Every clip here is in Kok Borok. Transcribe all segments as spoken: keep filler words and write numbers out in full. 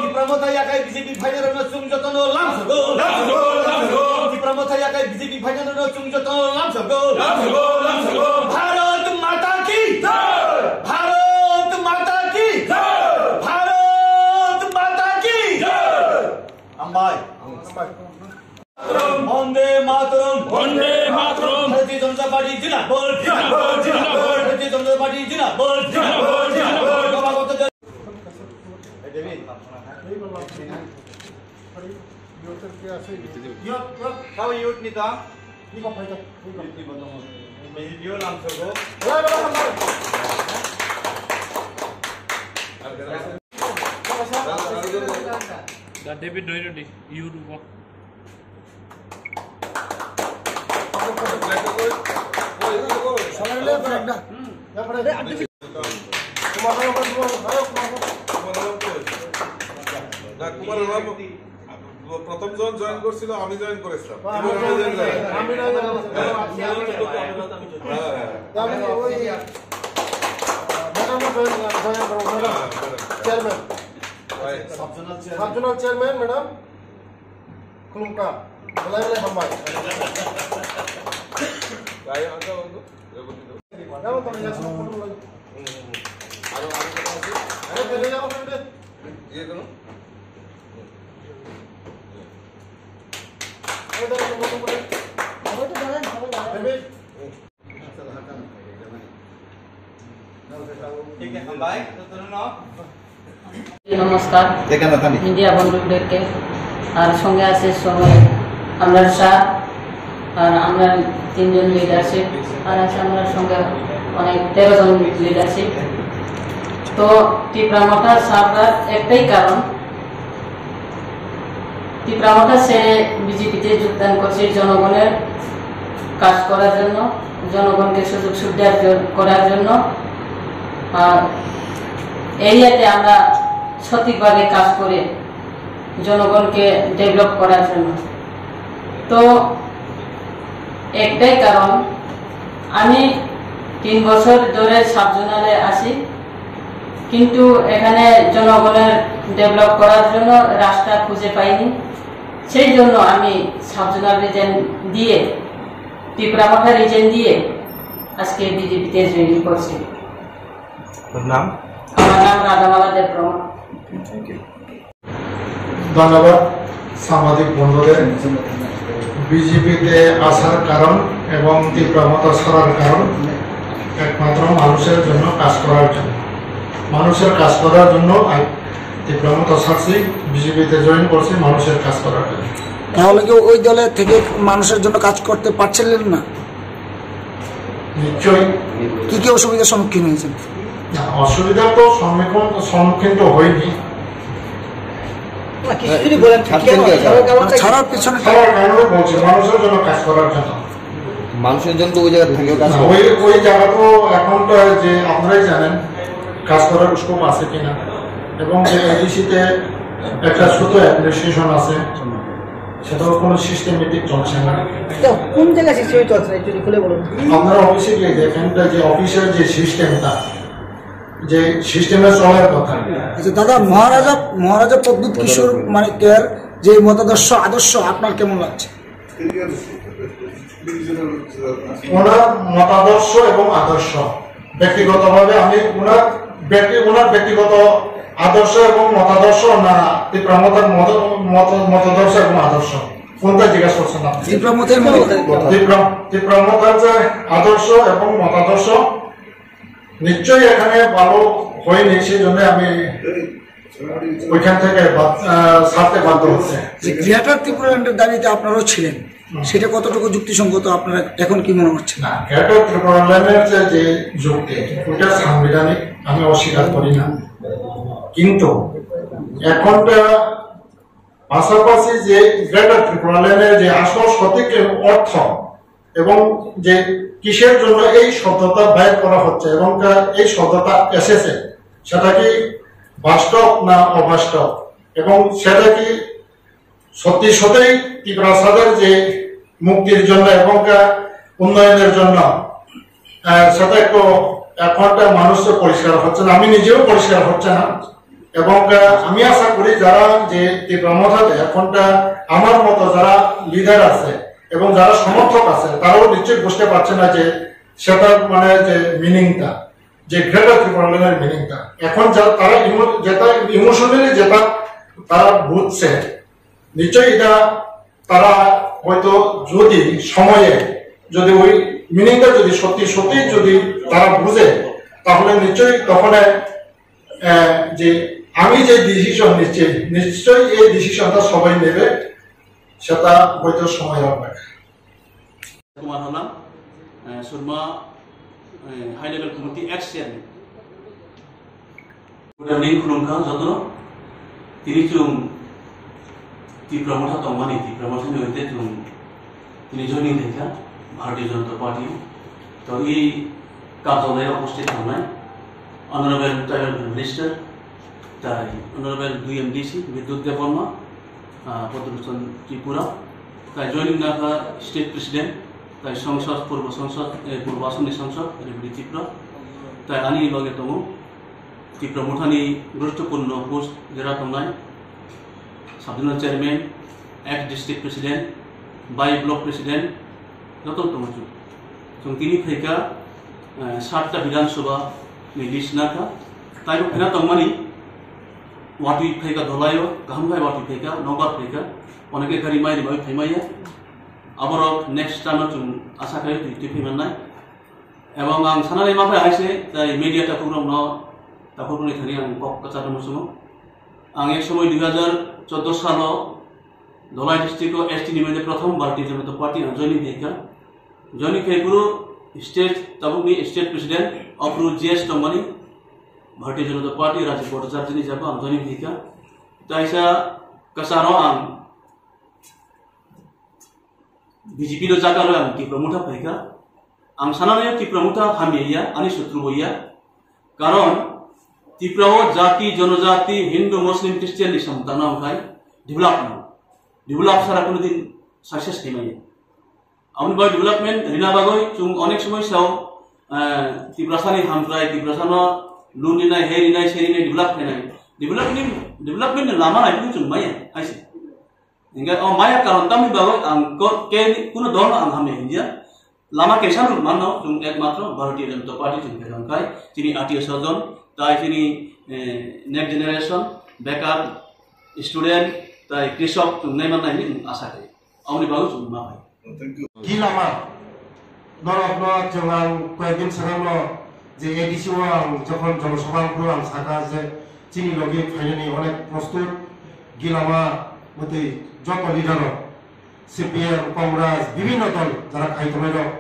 Tipra Motha yakai B J P phainarokno chwng jotono lamsogo. Tipra Motha yakai B J P phainarokno chwng jotono lamsogo. Bharat Mata ki jai! Bharat Mata ki jai! Bharat Mata ki jai! Hambai. Bande Mataram! Bande Mataram! Bharatiya Janata Party zindabad! Zindabad! Zindabad! Bharatiya Janata Party zindabad! Zindabad! Zindabad! Youth, youth, how youth nita? Youth ni ba. B J P o lamsogo. Da David Doirodi, youth. না, কুমার রানা প-, প্রথম জন জয়েন করছিল, আমি জয়েন করেছিলাম। আমি জয়েন করেছি। হ্যাঁ, হ্যাঁ। আমি ওই, আহ, ম্যাডামও জয়েন, জয়েন করবো, ম্যাডাম। হ্যাঁ, ম্যাডাম। চেয়ারম্যান। ভাই। Sub zonal chairman. Sub zonal chairman, madam. খুলুমকা। বেলায় বেলায় হামবাই। ভাই, আচ্ছা, বন্ধু। রেবতী তো। যাবো তো, যাবো তো। হুম, হুম, হুম। আরো, আরো কথা আছে? আরে, বেরিয়ে যাবো, বেরিয়ে। ইয়ে করো। নমস্কার। মিডিয়া বন্ধুদেরকে, আর সঙ্গে আছে সবাই, আমরার স্যার, আর আমরা তিনজন লিডারশিপ, আর আছে আমরার সঙ্গে অনেক তেরো জন লিডারশিপ। তো টিপরা মথা স্যাররার একটাই কারণ, টিপরা মথা ছেড়ে বিজেপিতে যোগদান করছি জনগণের কাজ করার জন্য, জনগণকে সুযোগ সুবিধা জ-, করার জন্য। আর এরিয়াতে আমরা সঠিকভাবে কাজ করে জনগণকে ডেভেলপ করার জন্য। তো একটাই কারণ, আমি তিন বছর ধরে সাব জোনালে আছি, কিন্তু এখানে জনগণের ডেভেলপ করার জন্য রাস্তা খুঁজে পাইনি। সেই জন্য আমি সাব জোনাল রিজাইন দিয়ে, টিপরা মথা রিজাইন দিয়ে আজকে বিজেপিতে জয়েন করছি। আপনার নাম? আমার নাম রাধামালা দেববর্মা। Thank you. ধন্যবাদ সাংবাদিক বন্ধুদের। বিজেপিতে আসার কারণ এবং টিপরা মথা ছাড়ার কারণ একমাত্র মানুষের জন্য কাজ করার জন্য। মানুষের কাজ করার জন্য আই-, টিপরা মথা ছাড়ছি, বিজেপিতে জয়েন করছি মানুষের কাজ করার জন্য। তাহলে কি ওই দলে থেকে মানুষের জন্য কাজ করতে পারছিলেন না? নিশ্চয়ই। কি কি অসুবিধার সম্মুখীন হয়েছেন? না, অসুবিধার তো সম্মুখীন, সম্মুখীন তো হয়নি। না, কিছু যদি বলেন, ছাড়ছেন কেন? কি? ছাড়ার কারণটা কি? ছাড়ার পিছনে ছাড়ার কারণে বলছি, মানুষের জন্য কাজ করার জন্য। মানুষের জন্য তো ওই জায়গা থেকে কাজ না, করে। ওই, ওই জায়গা তো এখন তো যে আপনারাই জানেন, কাজ করার স্কোপ আছে কিনা, এবং যে এডিসিতে একটা ছোট অ্যাপ্রিসিয়েশন আছে, সেটাও কোনো সিস্টেমেটিক চলছে না। এটা কোন জায়গায় সিস্টেমেটিক চলছে না, একটু খুলে বলুন। আপনারা অফিসে গিয়ে দেখেন, এটা যে অফিসের যে সিস্টেমটা, যে সিস্টেমে চলার কথা। আচ্ছা দাদা, মহারাজা, মহারাজা প্রদ্যুৎ কিশোর মানিক্যের যে মতাদর্শ, আদর্শ আপনার কেমন লাগছে? ওনার মতাদর্শ এবং আদর্শ, ব্যক্তিগতভাবে আমি ওনার ব্যক্তি-, ওনার ব্যক্তিগত আদর্শ এবং মতাদর্শ না টিপরা মথার মত-, মত-, মতাদর্শ এবং আদর্শ, কোনটা জিজ্ঞাসা করছেন আপনি? টিপরা মথার মত-, টিপরা, টিপরা মথার যে আদর্শ এবং মতাদর্শ নিশ্চয়ই এখানে ভালো হয়নি, সেই জন্য আমি ওইখান থেকে বাদ, আহ, ছাড়তে বাধ্য হচ্ছে। যে গ্রেটার ত্রিপুরাল্যান্ডের দাবিতে আপনারাও ছিলেন, হুম। সেটা কতটুকু যুক্তিসঙ্গত, আপনারা এখন কি মনে হচ্ছে? না, গ্রেটার ত্রিপুরাল্যান্ডের যে, যে যুক্তি, ওটা সাংবিধানিক, আমি অস্বীকার করি না। কিন্তু এখনটা পাশাপাশি যে গ্রেটার ত্রিপুরাল্যান্ডের যে আসল সঠিক অর্থ এবং যে কিসের জন্য এই শব্দটা ব্যয় করা হচ্ছে এবং তা, এই শব্দটা এসেছে, সেটা কি বাস্তব না অবাস্তব, এবং সেটা কি সত্যি সত্যিই ত্রিপুরাসাদের যে মুক্তির জন্য এবং তা উন্নয়নের জন্য, আহ, সেটা একটু এখন তা মানুষ তো পরিষ্কার হচ্ছে না, আমি নিজেও পরিষ্কার হচ্ছে না। এবং আহ, আমি আশা করি যারা যে টিপ্রা মথা এখন আমার মতো যারা লিডার আছে এবং যারা সমর্থক আছে, তারাও নিশ্চয়ই বুঝতে পারছে না যে সেটার মানে যে মিনিংটা, যে গ্রেটার ত্রিপুরাল্যান্ডের মিনিংটা। এখন যা তারা ইমো-, যেটা ইমোশনালি যেটা তারা বুঝছে, নিশ্চয়ই এটা তারা হয়তো যদি সময়ে যদি ওই মিনিংটা যদি সত্যি সত্যি যদি তারা বুঝে, তাহলে নিশ্চয়ই তখন, আহ, যে আমি যে ডিসিশন নিচ্ছি, নিশ্চয়ই এই ডিসিশনটা সবাই নেবে, সেটা হয়তো সময় লাগবে। কুমার হালাম, আহ, সুরমা, আহ, high level committee ex chairman. Good evening, khulumkha jotono. Tini chwng Tipra Motha tongmani, Tipra Mothani hoite chwng tini joining khaikha Bharatiya Janata Party. To i karjalaya uposthit thangnai Honorable Tribal Minister, tai Honorable dui M D C Bidyut Debbarma, ah, Padma Bhushan Tripura, tai joining nakha State President, tai Sangsad, Purba Sangsad, eh, Purba Assam ni Sangsad, Rebidi Tripura, tai ani loge tongo. Tipra Mothani guruttopurno post jera tongnai, Sub Zonal Chairman, ex District President, bai Block President, joto tongo chwng. Chwng tini phaikha, eh, satta Bidhan Sabha ni list nakha. Taibo phena tongmani, watwi phaikha dolaio, kaham khai watwi phaikha, nokbar phaikha, oneke gari mai rimai phaimaya. Aborok next time o chwng asa khai twi twi phaimannai. Ebong ang sanani ma phai hai se, tai media takhuk rokno, takhuk rokni thani ang kok kwchar muchungo. Ang ek somoi dui hajar choudo salo Dholai district o S T ni mane prothom Bharatiya Janata Party ang joining khaikha. Joining khai phuru state, tabukni state president, aphuru G S tongmani Bharatiya Janata Party Rajiv Bhattacharya ni jabo ang joining khaikha. Taisa kwcharo ang B J P no jaga rw ang Tipra Motha phaikha. Ang sanani Tipra Motha hamya ya, ani sotru bo ya. Karon Tipra o jati, jonojati, Hindu, Muslim, Christian ni samung tangna hwnkhai develop no. Develop sara kuno din success khaimaya. Aboni bagwi development rina bagwi chwng onek somoi sao, eh, Tiprasani hamkrai, Tiprasano lun rinai, hei rinai, sei rinai develop khainai. Development, development ni lama nai chwng maya, hai se. Hingke o maya karon tamni bagwi ang ko-, ke, kuno dol ang hamya hinjia. Lama kaisa no mano, chwng ekmatro Bharatiya Janata Party chwng khe rwngkhai, chini atiyo sojon, tai chini, eh, next generation, bekar, student, tai krisok chwng nai mannai hinwi asa khe. Aboni bagwi chwng ma phai. Thank you. Gilama, norokno chwng ang koyekdin swkangno je A D C o ang jokhon jonosabha wngphuru ang sakha je chini logi phainani onek prostut gilama mwtwi joto leader rok, C P M, Congress, bibhinno dol jara khai tongnai rok,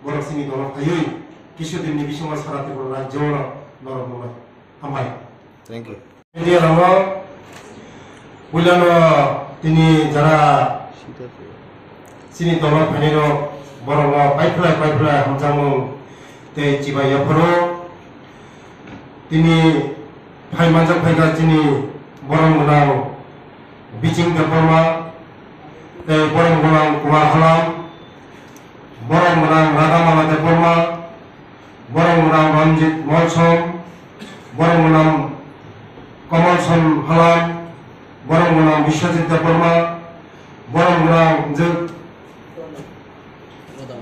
borok chini dolo phaiwi kisudin ni bisingo sara Tripura rajyo no norok nungnai. Hambai. Thank you. Media rok, puilano tini jara chini dolo phainai rok, borok no paiphlai paiphlai hamjakmung tei chibai yapharo. Tini phai manjak phaikha chini borom gwnang Biching Debbarma tei borom gwnang Kumar Halam, borom gwnang Radhamala Debbarma, borom gwnang Ranjit Molsom, borom gwnang Komolson Halam, borom gwnang Biswajit Debbarma, borom gwnang je,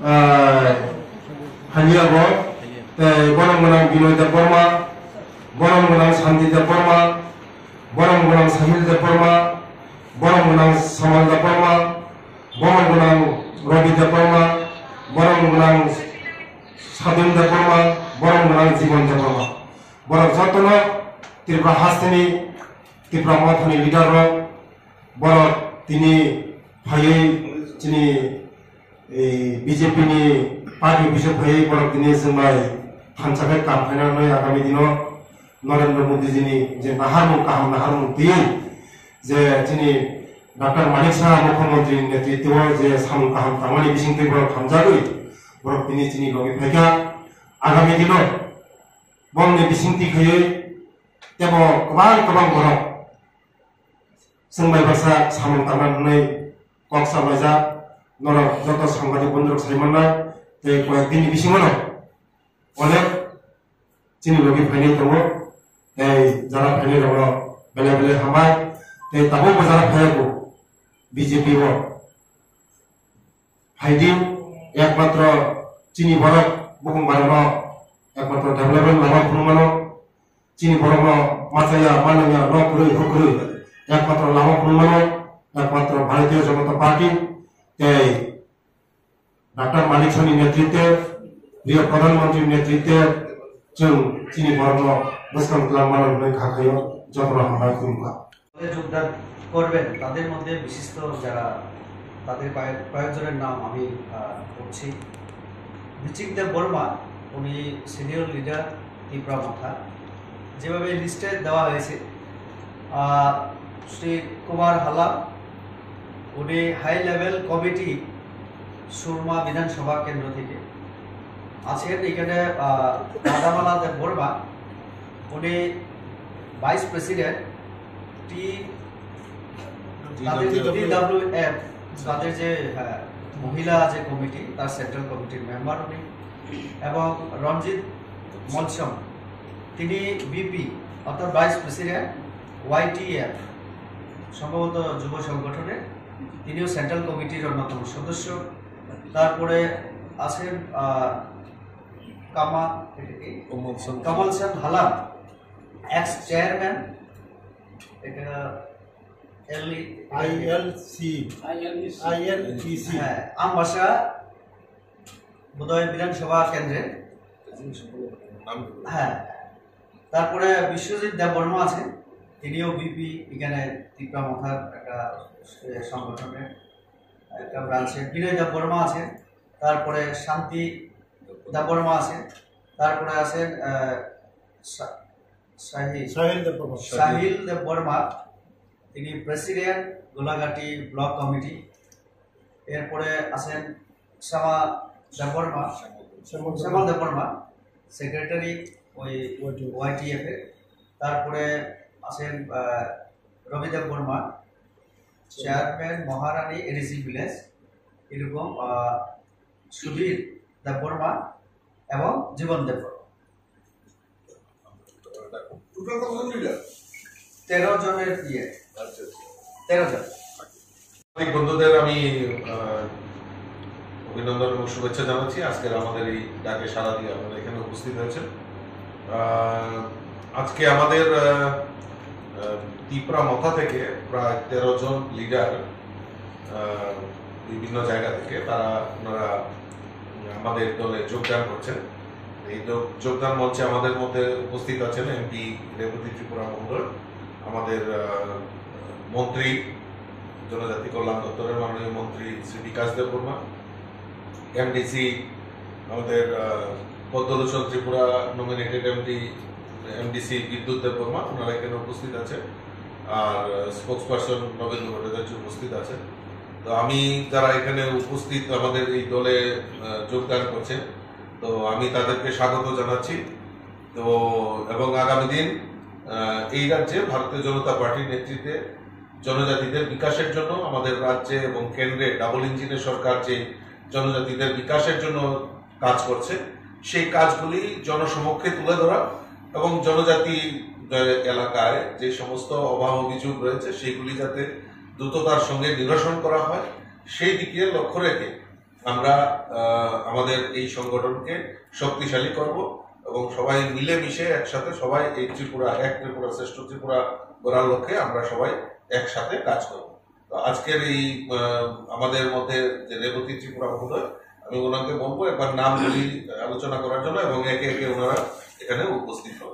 ah, Haliago, tei borom gwnang Binoy Debbarma, borom gwnang Santi Debbarma, borom gwnang Sahil Debbarma, borom gwnang Samal Debbarma, borom gwnang Robi Debbarma, borom gwnang Sadun Debbarma, borom gwnang Jibon Debbarma. Borok jotono Tripura hasteni, Tipra Mothani leader rok, borok tini phaiwi chini, eh, B J P ni party office o phaiwi borok tini chwng bai thansa khe kam khaina hwnwi agami dino Narendra Modi jini je naharmung kaham naharmung twiwi je chini Doctor Manik Saha Mukhyamantri ni netritwo je samung kaham tangmani bisingtwi borok hamjagwi borok tini chini logi phaikha. Agami dino bongni bisingtwi khaiwi tebo kwbang kwbang borok chwng bai baksa samung tangna hwnwi kok salaijak, norok joto sangbadik bondhurok sai mannai, tei koyek dinni bisingono onek chini logi phainai tongo, tei jara phainai rokno Belai belai hambai, tei tabuk bwsarok phaiyago B J P o. Phaidi, ekmatro chini borok bukung barokno ekmatro development lama phunukmano, chini borokno machaya, manaya, nok kwrwi, huk kwrwi, ekmatro lama phunukmano, ekmatro Bharatiya Janata Party, tei Doctor Manik Sawni netritwe, Priya Pradhan Mantri netritwe, chwng chini borokno bwskang twlang mano hwnwi kha khaio, jotono hambai khulumkha. যোগদান করবেন, তাদের মধ্যে বিশিষ্ট যারা, তাদের কয়েক, কয়েকজনের নাম আমি, আহ, বলছি। বিচিক দেব বর্মা, উনি সিনিয়র লিডার তিপ্রা মথা, যেভাবে লিস্টে দেওয়া হয়েছে। আহ, শ্রী কুমার হালাম, উনি হাই লেভেল কমিটি সুরমা বিধানসভা কেন্দ্র থেকে আছেন। এখানে, আহ, রাধামালা দেব বর্মা, উনি ভাইস প্রেসিডেন্ট টি, তাদের টি ডাব্লিউ এফ, তাদের যে, হ্যাঁ, মহিলা যে কমিটি, তার সেন্ট্রাল কমিটির মেম্বার উনি, এবং রঞ্জিত মলসম, তিনি ভিপি অর্থাৎ ভাইস প্রেসিডেন্ট ওয়াইটিএফ, সম্ভবত যুব সংগঠনের, তিনিও সেন্ট্রাল কমিটির অন্যতম সদস্য। তারপরে আছেন, আহ, কামা এটা কি? কমল সেন। কমল সেন হালাম, এক্স চেয়ারম্যান, এটা এল আইএলসি। আইএলসি। হ্যাঁ, আমবাসা বোধহয় বিধানসভা কেন্দ্রে। হ্যাঁ, তারপরে বিশ্বজিৎ দেববর্মা আছে, তিনিও ভিপি, এখানে তিপ্রা মথার একটা, এ, সংগঠনের একটা ব্রাঞ্চে। বিনয় দেববর্মা আছে, তারপরে শান্তি দেববর্মা আছে, তারপরে আছেন, আহ, সা-, সাহিল। সাহিল দেববর্মা। সাহিল দেববর্মা, তিনি প্রেসিডেন্ট গোলাঘাটি ব্লক কমিটি। এরপরে আছেন শ্যামা দেববর্মা, শ্যামল দেববর্মা। শ্যামল দেববর্মা, সেক্রেটারি ওই ওয়াইটিএফ। ওয়াইটিএফ এর। তারপরে আছেন, আহ, রবি দেববর্মা, চেয়ারম্যান মহারানী এডিসি ভিলেজ, এরকম, আহ, সুধীর দেববর্মা এবং জীবন দেববর্মা। টোটাল কতজন লিডার? তেরো জনের ইয়ে। আচ্ছা, আচ্ছা। তেরো জন। সাংবাদিক বন্ধুদের আমি, আহ, অভিনন্দন এবং শুভেচ্ছা জানাচ্ছি। আজকের আমাদের এই ডাকে সাড়া দিয়ে আপনারা এখানে উপস্থিত হয়েছেন। আহ, আজকে আমাদের, আহ, আহ, তিপ্রা মথা থেকে প্রায় তেরো জন লিডার, আহ, বিভিন্ন জায়গা থেকে তারা, ওনারা আমাদের দলে যোগদান করছেন। এই যোগ-, যোগদান মঞ্চে আমাদের মধ্যে উপস্থিত আছেন এমপি রেবতী ত্রিপুরা মহোদয়, আমাদের, আহ, মন্ত্রী, জনজাতি কল্যাণ দপ্তরের মাননীয় মন্ত্রী শ্রী বিকাশ দেববর্মা, এমডিসি, আমাদের, আহ, পদ্মলোচন ত্রিপুরা নমিনেটেড এমডি, এমডিসি বিদ্যুৎ দেববর্মা, ওনারা এখানে উপস্থিত আছেন। আর, আহ, স্পোকসপারসন নবেন্দু ভট্টাচার্য উপস্থিত আছেন। তো আমি যারা এখানে উপস্থিত আমাদের এই দলে, আহ, যোগদান করছেন, তো আমি তাদেরকে স্বাগত জানাচ্ছি। তো এবং আগামী দিন, আহ, এই রাজ্যে ভারতীয় জনতা পার্টির নেতৃত্বে জনজাতিদের বিকাশের জন্য আমাদের রাজ্যে এবং কেন্দ্রে ডাবল ইঞ্জিনের সরকার যে জনজাতিদের বিকাশের জন্য কাজ করছে, সেই কাজগুলি জনসমক্ষে তুলে ধরা এবং জনজাতি, আহ, এলাকায় যে সমস্ত অভাব অভিযোগ রয়েছে সেইগুলি যাতে দ্রুততার সঙ্গে নিরসন করা হয়, সেই দিকে লক্ষ্য রেখে আমরা, আহ, আমাদের এই সংগঠনকে শক্তিশালী করব এবং সবাই মিলেমিশে একসাথে সবাই এই ত্রিপুরা, এক ত্রিপুরা, শ্রেষ্ঠ ত্রিপুরা গড়ার লক্ষ্যে আমরা সবাই একসাথে কাজ করব। তো আজকের এই, আহ, আমাদের মধ্যে যে রেবতী ত্রিপুরা মহোদয়, আমি ওনাকে বলবো একবার নামগুলি আলোচনা করার জন্য এবং একে একে ওনারা এখানে উপস্থিত হবেন।